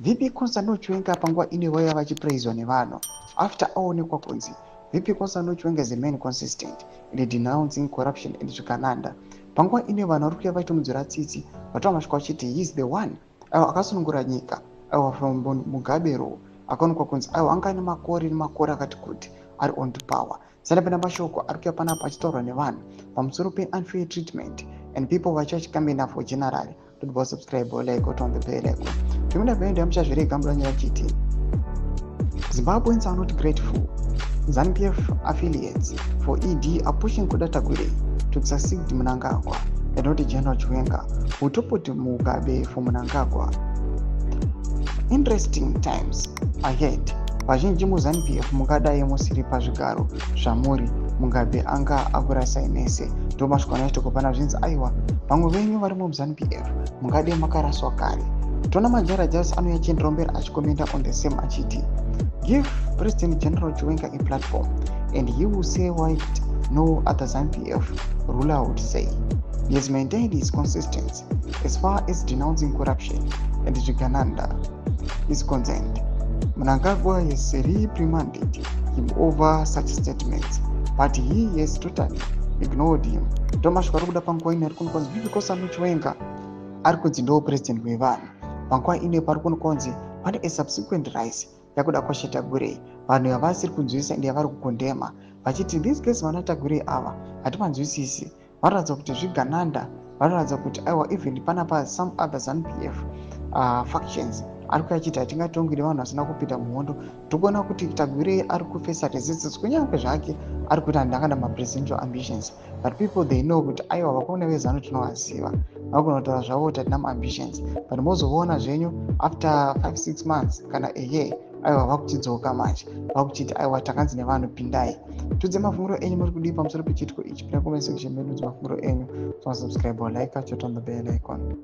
VP Constantino Chiwenga panguva ino vaiva vachipraiswa nevanhu after aonekwa kunzi VP Constantino Chiwenga is a man consistent in denouncing corruption and zvigananda. Panguva ino vanhu vari kuuya vachitomudzora tsitsi, vataura masvika vachiti he is the one aiwa akasunungura nyika aiwa from Mugabe rule. Akaonekwa kunzi aiwa anga ane makore nemakore akati kuti ari on to power. Sandapinda mashoko ari kuuya panapa achitaurwa nevanhu pamusoro peunfair treatment and people vachivachicampaigna for general. Todibva subscribe, like, on the bell icon. Zvimwe ndabvaenda muchazvirega mudanyira chiti Zimbabweans are not grateful. ZANU-PF affiliates for ED are pushing Kuda Tagwirei to succeed Mnangagwa and not General Chiwenga, who toppled Mugabe for Mnangagwa. Interesting times ahead. Vazhinji muZANU-PF mungadai musiri pazvigaro zvamuri, Mugabe anga akurasai mese. Ndo masviko anoitiko pana zvinzi aiwa vamwe venyu vari muZANU-PF mungadai makaraswa kare. Tona Majara Jas anouya achienderera mberi achicommenta on the same achiti give President General Chiwenga a platform and he will say what no other ZANU-PF ruler would say. He has maintained his consistency as far as denouncing corruption and zvigananda is concerned. Mnangagwa has reprimanded him over such statements, but he has totally ignored him. Ndomasviko ari kuda panguva ino ari kuonekwa kunzi VP Constantino Chiwenga ari kunzi ndo president wevanhu. Panguva ino pari kuonekwa kunzi pane a subsequent rise yakuda kwaTagwirei. Vanhu havasiri kunzwisisa ende yavari kucondemna vachiti this case vana Tagwirei ava hativanzwisisi, vanoratidza kuti zvigananda, vanoratidza kuti aiwa even panapa some other ZANU-PF factions ari kuya achiti hatingatongi nevanhu vasina kupinda muhondo. Tokuona kuti Tagwirei ari kufacer resistance kunyange zvake ari kuti handangada mapresidential ambitions, but people, they know kuti aiwa vakomana veZANU tinovaziva, vagona kutaura zvavo kuti hatina maambitions, but mozoona zvenyu after 5 6 months kana a year, aiwa vakuchidzoka manje vakuchiti aiwa takanzi nevanhu pindai. Tudze mafungiro enyu, muri kudii pamusoro pechiitiko ichi? Pinda comment section medu, mafungiro enyu. Subscribe, like, turn on the bell icon.